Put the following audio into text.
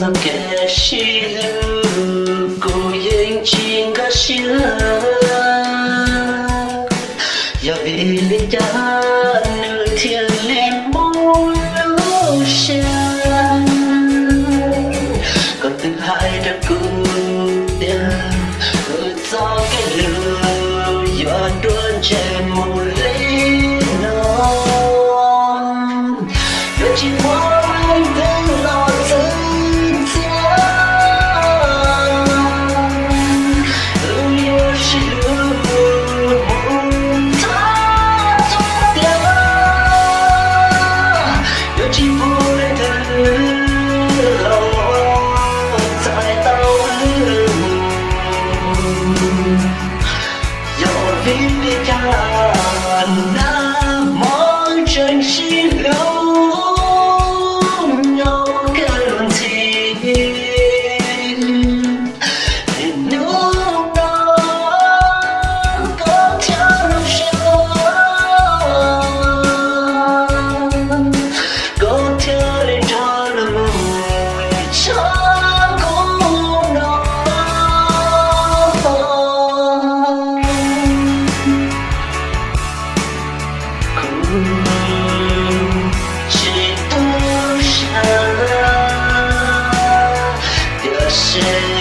Kev sib hlub kuv yeej tsis nkag siab, yog vim li cas nws thiaj li mob lub siab. Koj twb hais rau kuv tias wb txoj kev hlub yuav dua ntseg mus li no. Yuav tsis muaj leej twg los txwv txia, wb yuav sib hlub mus txog txog tiag. Yuav tsis pub leej twg los txais tau wb. Yog vim li cas nag hmo tseem sib hlub nyob kawg ntxhi. Hnub no koj thiaj los sua, koj thiaj li nrog luag mus tshaj kuv no. Kuv tsis tu siab, tiam sis